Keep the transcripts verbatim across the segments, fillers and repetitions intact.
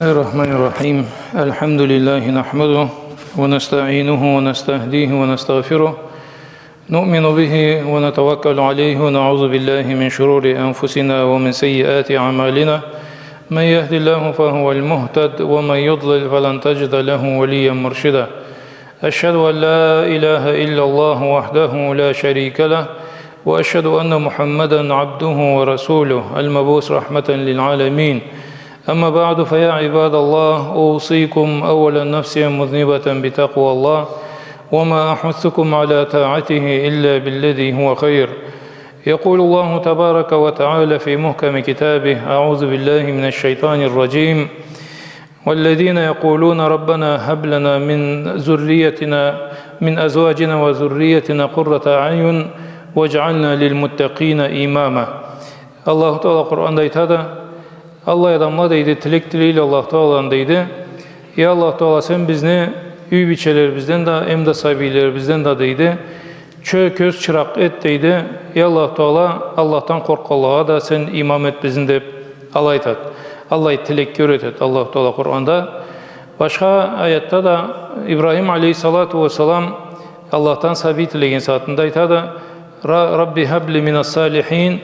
بسم الله الرحمن الرحيم. الحمد لله نحمده ونستعينه ونستهديه ونستغفره. نؤمن به ونتوكل عليه ونعوذ بالله من شرور أنفسنا ومن سيئات أعمالنا. من يهد الله فهو المهتد ومن يضلل فلن تجد له وليا مرشدا. أشهد أن لا إله إلا الله وحده لا شريك له، وأشهد أن محمدا عبده ورسوله المبعوث رحمة للعالمين. أما بعد، فيا عباد الله، أوصيكم أولا نفسي مذنبة بتقوى الله، وما أحثكم على طاعته إلا بالذي هو خير. يقول الله تبارك وتعالى في محكم كتابه: أعوذ بالله من الشيطان الرجيم. والذين يقولون ربنا هب لنا من ذريتنا، من أزواجنا وذريتنا قرة أعين واجعلنا للمتقين إماما. Аллаху Тагъала Къуранда айтады, аллай адамла, дейди, тилек тилейле Аллаху Тагъаладан, дейди: «Я Аллаху Тагъала, сен бизни юй бийчелерибизден да, эм да сабийлерибизден да, дейди, чё-, кёз чыракъ эт, дейди. Я Аллаху Тагъала, Аллахдан къоркъгъанлагъа да сен имам эт бизни», — деп, алай айтады. Аллай тилекге юретеди Аллаху Тагъала Къуранда. Башха аятда да Ибрахим алейхиссалату уассалам Аллахдан сабий тилеген сагъатында айтады: «Ра-, Рабби хабли минас-салихин,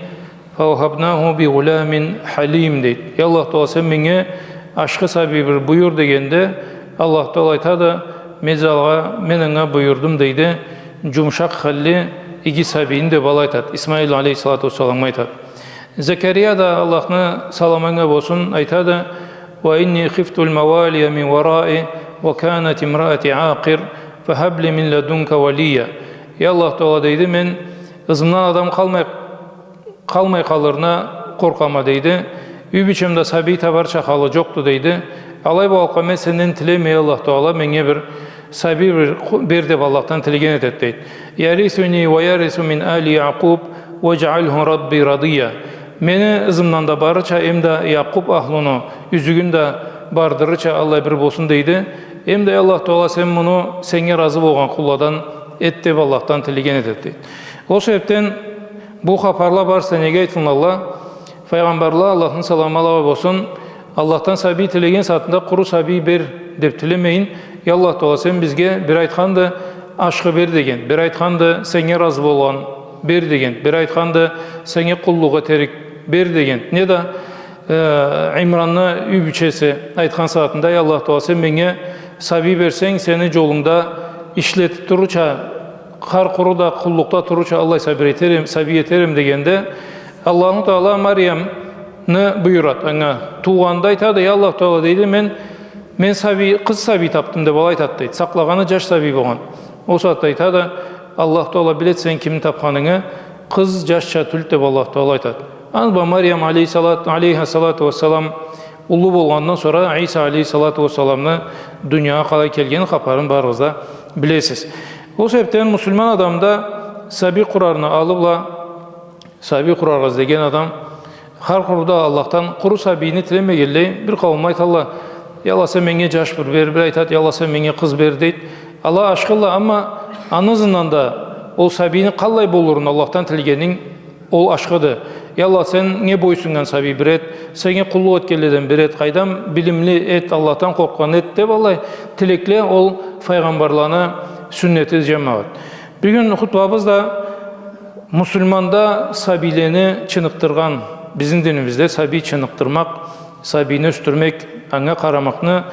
фавахабнаху би гъуламин халим», — дейди. «Я Аллаху Тагъала, сен меннге ашхы сабий бир буюр», — дегенде, Аллаху Тагъала айтады: «Мен анга, мен анга буюрдум», — дейди, — «жумушакъ халли иги сабийни», — деп алай айтады. Исмаил алейхиссалату уассаламгъа айтады. Закария да, Аллахны саламы анга болсун, айтады: «Ва инни хифтул мавалия мин вараи ва канат имраати акъир, фахабли мин ладунка валия». «Я Аллаху Тагъала, — дейди, — мен ызымдан адам къалмай, къалмай къалырына къоркъама», — дейди. «Юй бийчем да сабий табарча халы жокъду», — дейди. «Алай болгъанлыкъгъа мен сенден тилейме, я Аллаху Тагъала, меннге бир сабий бир къу-, бер», — деп Аллахдан тилеген этеди, дейди. «Ярисуни ва ярису мин али Якъуб, ваджъалху Рабби радия». «Мени ызымдан да барырча, эм да Якъуб ахлуну юзюгюн да бардырырча аллай бир болсун», — дейди. «Эм да, я Аллаху Тагъала, сен муну сеннге разы болгъан къулладан эт», — деп Аллахдан тилеген этеди, дейди. Ол себепден бу хапарла барысы неге айтылгъанла? Файгъамбарла, Аллахны саламы алагъа болсун, Аллахдан сабий тилеген сагъатында къуру сабий бер деп тилемейин, «Я Аллаху Тагъала, сен бизге», — бир айтханды, «ашхы бер», — деген, бир айтханды, «сеннге разы болгъан бер», — деген, бир айтханды, «сеннге къуллукъ этерик бер», — деген. Не да, э, Имранны юй бийчеси айтхан сагъатында: «Я Аллаху Тагъала, сен меннге сабий берсенг, сени жолунгда ишлетип турурча, хар къуру да къуллукъда турурча аллай сабий этерим, сабий этерим», — дегенде, Аллаху Тагъала Мариямны буюрады анга. Туугъанда айтады: «Я Аллаху Тагъала, — дейди, — мен, мен сабий, къыз сабий тапдым», — деп алай айтады, дейди. Сакълагъаны жаш сабий болгъан. Ол сагъатда айтады: «Аллаху Тагъала биледи сен кимни тапханынгы, къыз жашча тюлдю», — деп Аллаху Тагъала айтады. Аны бла Мариям алейхиссалат-, алейхиссалату уассалам уллу болгъандан сора Иса алейхиссалату уассаламны дуниягъа къалай келгени хапарын барыгъыз да билесиз. Ол себепден муслиман адамда сабий къурарны алы бла, сабий къураргъа излеген адам хар къуруда Аллахдан къуру сабийни тилемегенлей, бир къауум айталла: «Я Аллах, сен меннге жаш бир бер», — бир айтады: «Я Аллах, сен меннге къыз бер», — дейди. Ала ашхыла, амма аны ызындан да ол сабийни къаллай болурун Аллахдан тилегенинг ол ашхыды. «Я Аллах, сеннге бойсуннган сабий бир эт, сеннге къуллукъ этгенледен бир эт, къайдам, билимли эт, Аллахдан къоркъгъан эт», — деп аллай тилекле ол файгъамбарланы сюннети, жамагъат. Бюгюн хутбабыз да муслиманда сабийлени чыныкъдыргъан, бизни динибизде сабий чыныкъдырмакъ, сабийни ёсдюрмек, анга къарамакъны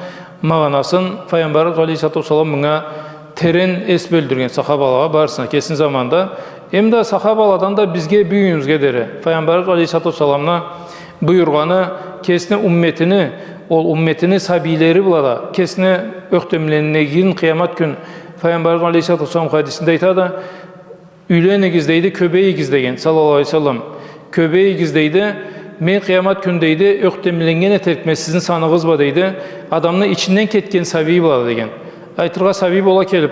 магъанасын, Файгъамбарыбыз алейхиссалату уассалам мынга терен эс бёлдюрген сахабалагъа барысына кесини заманында. Эм да сахабаладан да бизге, бюгюнюбюзге дери Файгъамбарыбыз алейхиссалату уассаламны буюргъаны, кесини умметини, ол умметини сабийлери бла да кесини ёхтемленнгенин, къыямат кюн Файгъамбарыбыз алейхиссалату уассалам хадисинде айтады: «Юйленигиз, — дейди, — кёбейигиз», — деген, саллаллаху алейхи ва саллам. «Кёбейигиз, — дейди, — мен къыямат кюн, — дейди, — ёхтемленнген этерикме сизни саныгъыз бла, — дейди, — адамны ичинден кетген сабий бла», — деген. Айтыргъа, сабий бола келип,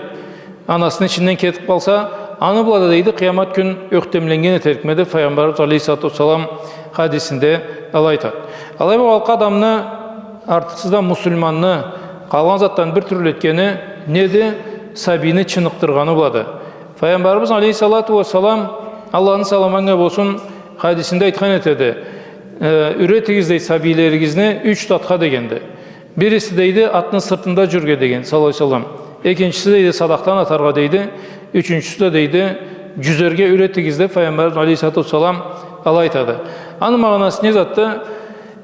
анасыны ичинден кетип къалса, аны бла да, — дейди, — къыямат кюн ёхтемленнген этерикме, — деп Файгъамбарыбыз алейхиссалату уассалам хадисинде алай айтады. Алай болгъанлыкъгъа адамны, артыкъсыз да муслиманны, къалгъан затдан бир тюрлю этгени неди? Сабийни чыныкъдыргъаны блады. Файгъамбарыбыз алейхиссалату уассалам, Аллахны саламы анга болсун, хадисинде айтхан этеди: «Э, юретигиз, — дейди, — сабийлеригизни юч затха», — дегенди. Бириси, дейди, атны сыртында джюрюрге деген, саллаллаху алейхи ва саллам. Экинчиси, дейди, садакъдан атаргъа, дейди. Ючюнчюсю да, дейди, джюзерге юретигиз деб, Файгъамбарыбыз алейхиссалату уассалам алай айтады. Аны магъанасы не затды?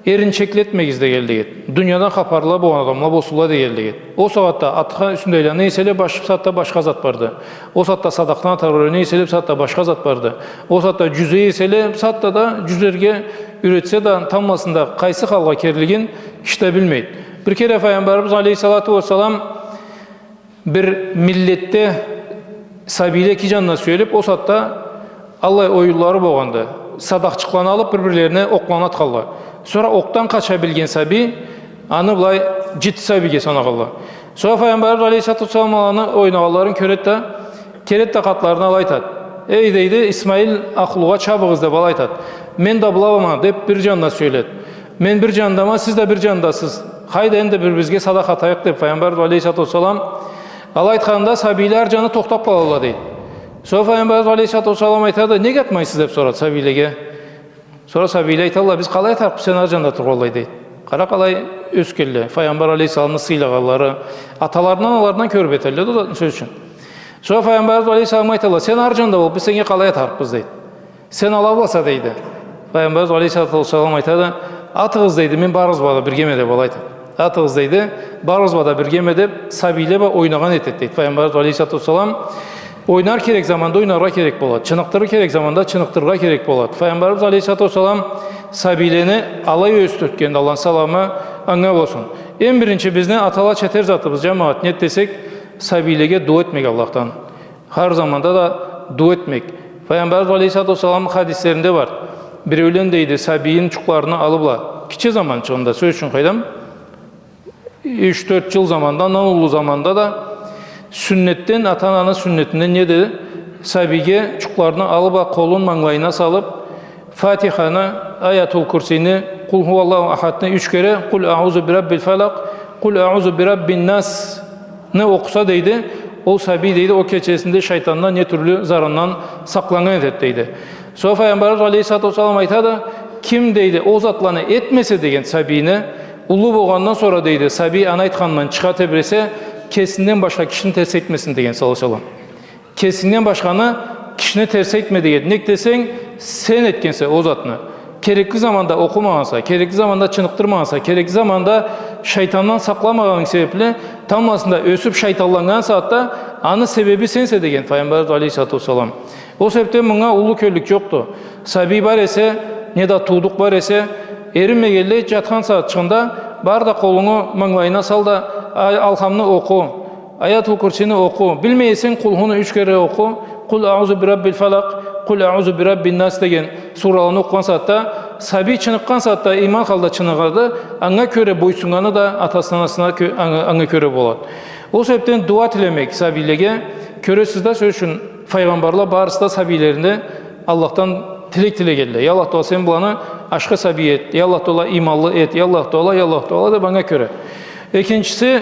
Эринчеклетмегиз дегенлиги эди. Дуниядан хапарла болгъан адамла болсунла дегенлиги эди. Ол сагъатда атха юсюнде айлана эселе, баш-, бусагъатда башха зат барды. Ол сагъатда садакъдан атаргъа юрене эселе, бусагъатда башха зат барды. Ол сагъатда джюзе эселе, бусагъатда да джюзерге юретсе да, тамбласында къайсы халгъа кирлигин киши да билмейди. Бир кере Файгъамбарыбыз алейхиссалату уассалам бир миллетде сабийле эки джанына сюелиб, ол сагъатда аллай оюнлары болгъанды. Садакъчыкъланы алыб, бир-бирлерине окъланы атханла. Сора окъдан къача билген сабий, аны былай джитди сабийге санагъанла. Сора Файгъамбарыбыз алейхиссалату уассалам аланы ойнагъанларын кёреди да, келеди да къатларына алай айтады. «Эй, — дейди, — Исмаил ахлугъа чабыгъыз», — деб алай айтады. «Мен да былама», — деб бир джанына сюеледи. «Мен бир джандама, сиз да бир джандасыз. Хайда энди бир-бирибизге садакъ атайыкъ», — деб Файгъамбарыбыз алейхиссалату уассалам алай айтханында, сабийле ар джаны тохтаб къалалла, дейди. Сора Файгъамбарыбыз алейхиссалату уассалам айтады: «Нек атмайсыз?» — деб сорады сабийлеге. Сора сабийле айталла: «Биз къалай атарыкъбыз, сен ар джанда тургъанлай», — дейди. Къара, къалай ёсгенле, Файгъамбар алейхиссаламны сыйлагъанлары, аталарындан, аларындан кёрюб этелле да ол затны, сёз ючюн. Сора Файгъамбарыбыз алейхиссаламгъа айталла: «Сен ар джанда бол, биз сеннге къалай атарыкъбыз?» — дейди. «Сен ала быласа», — дейди. Файгъамбарыбыз алейхиссалату уассалам айтады: «Атыгъыз, — дейди, — мен барыгъыз бла да биргеме», — деб алай айтады. «Атыгъыз, — дейди, — барыгъыз бла да биргеме», — деб, сабийле бла ойнагъан этеди, дейди. Файгъамбарыбыз алейхиссалату уассалам ойнар керек заманда ойнаргъа керек болады. Чыныкъдырыр керек заманда чыныкъдырыргъа керек болады. Файгъамбарыбыз алейхиссалату уассалам сабийлени алай ёсдюртгенди, Аллахны саламы анга болсун. Эм биринчи бизни атала четер затыбыз, джамагъат, не десек, сабийлеге дуа этмек Аллахдан. Хар заманда да дуа этмек. Файгъамбарыбыз алейхиссалату уассалам хадислеринде бар. Биреулен, дейди, сабийин джукъларына алыбла, кичи заманчыгъында, сёз ючюн, къайдам, юч-тёрт джыл заманда, андан уллу заманда да сюннетден, ата-ананы сюннетинден неди? Сабийге джукъларына алыбла, къолун манглайына салыб, Фатиханы, Аятул Курсийни, Къул ху Аллаху ахадны юч кере, Къул аузу бираббил фалакъ, Къул аузу бираббин насны окъуса, дейди, ол сабий, дейди, ол кечесинде шайтандан, не тюрлю зарандан сакъланнган этеди, дейди. Сора Файгъамбарыбыз алейхиссалату уассалам айтады: «Ким, — дейди, — ол затланы этмесе, — деген, — сабийине, уллу болгъандан сора, — дейди, — сабий аны айтханындан чыгъа тебресе, кесинден башха кишини терс этмесин», — деген, саллаллаху алейхи ва саллам. Кесингден башханы кишини терс этме деген. Нек десенг, сен этгенсе ол затны. Керекли заманда окъумагъанса, керекли заманда чыныкъдырмагъанса, керекли заманда шайтандан сакъламагъанынг себепли, тамбласында ёсюб шайтанланнган сагъатда аны себеби сенсе деген Файгъамбарыбыз алейхиссалату уассалам. Ол себебден мынга уллу кёллюк джокъду. Сабий бар эсе, неда туудукъ бар эсе, эринмегенлей джатхан сагъатчыгъында бар да къолунгу манглайына сал да, а-, Алхамны окъу. Аятул Курсийни окъу. Билмей эсенг, Къулхуну юч кере окъу. Къул аузу бираббил фалакъ, Къул аузу бираббин нас деген сураланы окъугъан сагъатда, сабий чыныкъгъан сагъатда иман халда чыныгъады, анга кёре бойсуннганы да атасына, анасына кё-, анга, анга кёре болады. Ол себепден дуа тилемек сабийлеге, кёресиз да, сёз ючюн, файгъамбарла барысы да сабийлерине Аллахдан тилек тилегенле. Я Аллах Тагъала, сен быланы ашхы сабий эт, я Аллах Тагъала, иманлы эт, я Аллах Тагъала, я Аллах Тагъала, деб анга кёре. Экинчиси,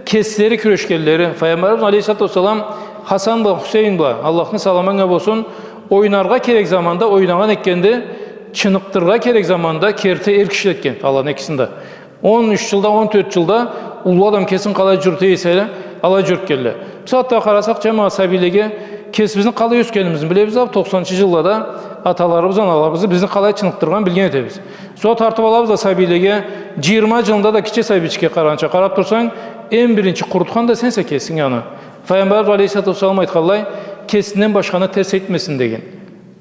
кеслери кюрешгенлери. Файгъамбарыбыз алейхиссалату уассалам Хасан бла Хусейн бла, Аллахны саламы анга болсун, ойнаргъа керек заманда ойнагъан этгенди, чыныкъдырыргъа керек заманда керти эр киши этген аланы экисин да. Он юч джылда, он тёрт джылда уллу адам кесин къалай джюрюте эсе, алай джюрютгенле. Бусагъатда къарасакъ, джамагъат, сабийлеге кесибизни къалай ёсгенибизни билебиз, а, токъсанынчы джыллада аталарыбыз, аналарыбызны бизни къалай чыныкъдыргъанын билген этебиз. Сора тартыб алабыз да сабийлеге, джыйырма джылында да кичи сабийчикге къарагъанча къараб турсанг, эм биринчи къурутхан да сенсе кесинг аны. Файгъамбарыбыз алейхиссалату уассалам айтханлай, кесинден башханы терс этмесин деген.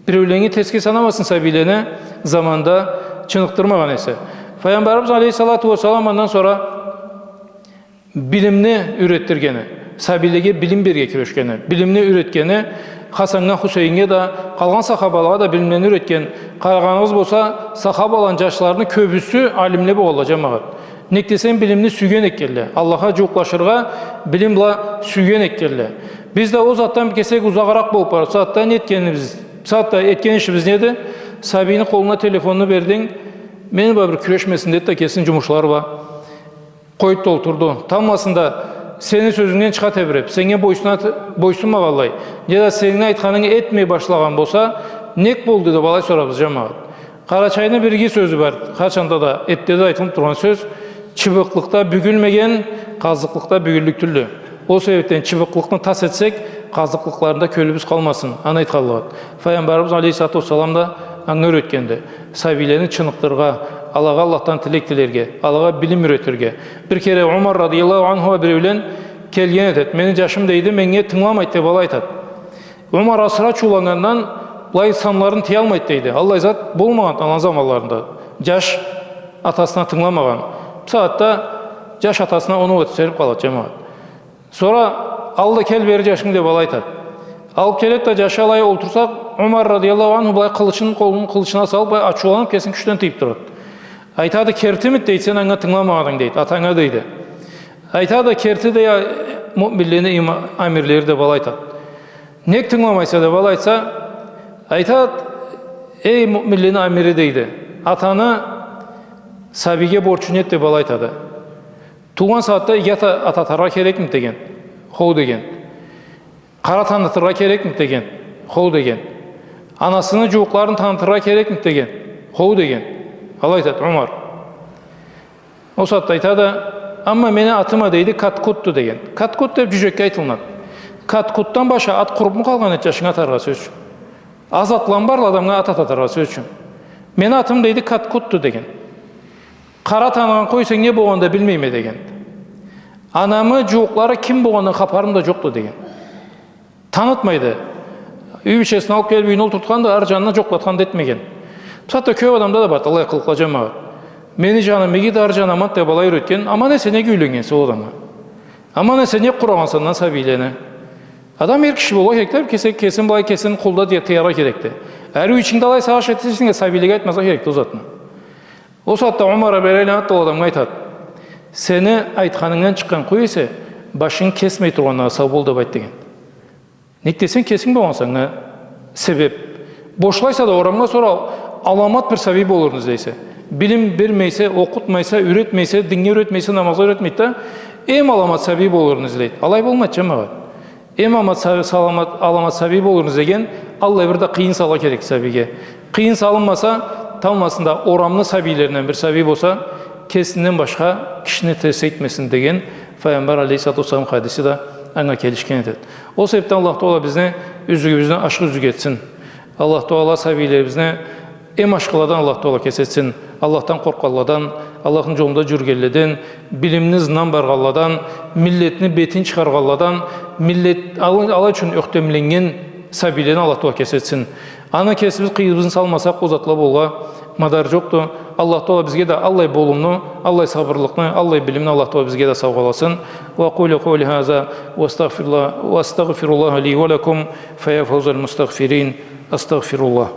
Биреуленнге терсге санамасын сабийлени, заманда чыныкъдырмагъан эсе. Файгъамбарыбыз алейхиссалату уассалам андан сора билимни юретдиргени, сабийлеге билим берирге кюрешгени, билимни юретгени, Хасаннга, Хусейннге да, къалгъан сахабалагъа да билимлени юретген. Къарагъаныгъыз болса, сахабаланы джашларыны кёбюсю алимле болгъанла, джамагъат. Нек десенг, билимни сюйген этгенле. Аллахха джууукълашыргъа билим бла сюйген этгенле. Биз да ол затдан бир кесек узагъыракъ болуб барыб, сагъатда не этгенибиз, сагъатда этген ишибиз неди? Сабийни къолуна телефонну бердинг, мени бла бир кюрешмесин деди да, кесини джумушлары бла къоюб да олтурду. Тамбласында сени сёзюнгден чыгъа тебреб, сеннге бойсуна-, бойсунмагъанлай, неда сени айтханынгы этмей башлагъан болса, нек болду деб алай сорабыз, джамагъат. Къарачайны бир иги сёзю бар, къачан да, да, эппде да айтылыб тургъан сёз. Чыбыкълыкъда бюгюлмеген, къазыкълыкъда бюгюллюк тюлдю. Ол себепден чыбыкълыкъны тас этсек, къазыкълыкъларында кёлюбюз къалмасын. Аны айтханлыгъы. Файгъамбарыбыз алейхиссалату уассалам да анга юретгенди. Сабийлени чыныкъдырыргъа, алагъа Аллахдан тилек тилерге, алагъа билим юретирге. Бир кере Умар радияллаху анху бла биреулен келген этет. Мени джашым, дейди, меннге тынгыламайды, деб алай айтат. Умар асыры ачыуланнгандан былай санларын тыялмайды, дейди. Аллай зат болмагъан аны заманларында. Джаш атасына тынгыламагъан. Бу сагъатда джаш атасына оноу этиб къалат, джамагъат. Сора, «Ал да кел бери джашынгы», деб алай айтат. Алыб келет да джашы алай олтурса, Умар радияллаху анху былай къылычын, къолун къылычына салыб, былай ачыуланыб, кесин кючден тыйыб турат. Айтады, «Кертимиди, дейди, сен анга тынгыламагъанынгы, дейди, атанга», дейди. Айтады, «Керти да, я, муъминлени има-, амирлери», деб алай айтат. «Нек тынгыламайса?» деб алай айтса, айтат, «Эй, муъминлени амири, — дейди, — атаны сабийге борчу неди?» деб алай айтады. «Туугъан сагъатда иги ат-, ат атаргъа керекмиди?» деген. «Хоу», деген. «Къара танытыргъа керекмиди?» деген. «Хоу», деген. «Анасыны джууукъларын танытыргъа керекмиди?» деген. «Хоу», деген. Алай айтат Умар. Ол сагъатда айтады, «Амма мени атым а, — дейди, — каткутду», деген. Каткут деб джюджекге айтылынады. Каткутдан башха ат къурубму къалгъан эди джашынга атаргъа, сёз ючюн? Аз атла барла адамгъа ат ататыргъа, сёз ючюн. «Мени атым, — дейди, — каткутду», деген. «Къара таныгъан къой сен, не болгъанын да билмейме», деген. «Анамы джууукълары ким болгъанындан хапарым да джокъду», деген. Танытмайды. Юй бийчесин алыб келиб, юйюне олтуртханды, ары джанына джокълатхан да этмеген. Бусагъатда кёб адамда да барды аллай къылыкъла, джамагъат. «Мени джаным игиди, ары джан аманды», деб алай юретген. Аман-эсен нек юйленнгенсе ол адамгъа? Аман-эсен нек къурагъанса андан сабийлени? Адам эр киши болургъа керекди, кеси-, кесин былай, кесин къулда тыя-, тыяргъа керекди. Эр юй ичингде алай сагъыш этсенг, сабийлеге айтмазгъа керекди ол затны. Ол сагъатда Умар бери айланат да ол адамгъа айтат: «Сени айтханынгдан чыкъгъан къой эсе, башынгы кесмей тургъаннга сау бол», — деб айт деген. Нек десенг, кесинг болгъанса анга себеб. Бошлайса да орамгъа, сора аламат бир сабий болурун излейсе. Билим бермейсе, окъутмайса, юретмейсе, диннге юретмейсе, намазгъа юретмейди да, эм аламат сабий болурун излейди. Алай болмайды, джамагъат. Эм аламат са-, саламат, аламат сабий болурун излеген, аллай бир да къыйын салыргъа керек сабийге. Къыйын салынмаса, тамбласында орамны сабийлеринден бир сабий болса, кесинден башха кишини терс этмесин деген Файгъамбар алейхиссалату уассалам хадиси да анга келишген этеди. Ол себебден Аллах Таала бизни юзюгюбюзню ашхы юзюк этсин. Аллах Таала сабийлерибизни эм ашхыладан Аллах Таала кеси этсин. Аллахдан къоркъгъанладан, Аллахны джолунда джюрюгенледен, билимни ызындан баргъанладан, миллетни бетин чыгъаргъанладан, миллет, ала-, алай ючюн ёхтемленнген сабийледен Аллах Таала кеси этсин. Аны кесибиз къыйыныбызны салмасакъ, ол затла болургъа мадар джокъду. Аллах Таала бизге да аллай болумну, аллай сабырлыкъны, аллай билимни Аллах Таала бизге да саугъаласын. وأقول قولي هذا وأستغفر الله، وأستغفر الله لي ولكم، فيا فوز المستغفرين. أستغفر الله.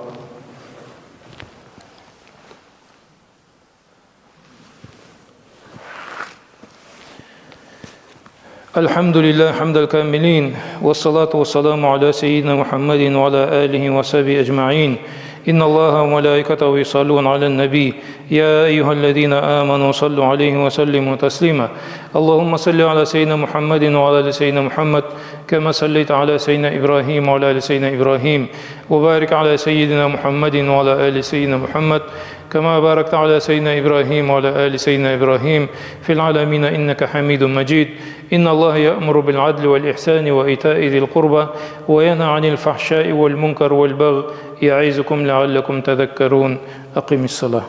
الحمد لله حمد الكاملين، والصلاة والسلام على سيدنا محمد وعلى آله وصحبه أجمعين. إن الله وملائكته يصلون على النبي، يا أيها الذين آمنوا صلوا عليه وسلموا تسليما. اللهم صل على سيدنا محمد وعلى آل سيدنا محمد، كما صليت على سيدنا إبراهيم وعلى آل سيدنا إبراهيم، وبارك على سيدنا محمد وعلى آل سيدنا محمد، كما باركت على سيدنا إبراهيم وعلى آل سيدنا إبراهيم في العالمين إنك حميد مجيد. إن الله يأمر بالعدل والإحسان وإيتاء ذي القربى وينهى عن الفحشاء والمنكر والبغي يعظكم لعلكم تذكرون. أقم الصلاة.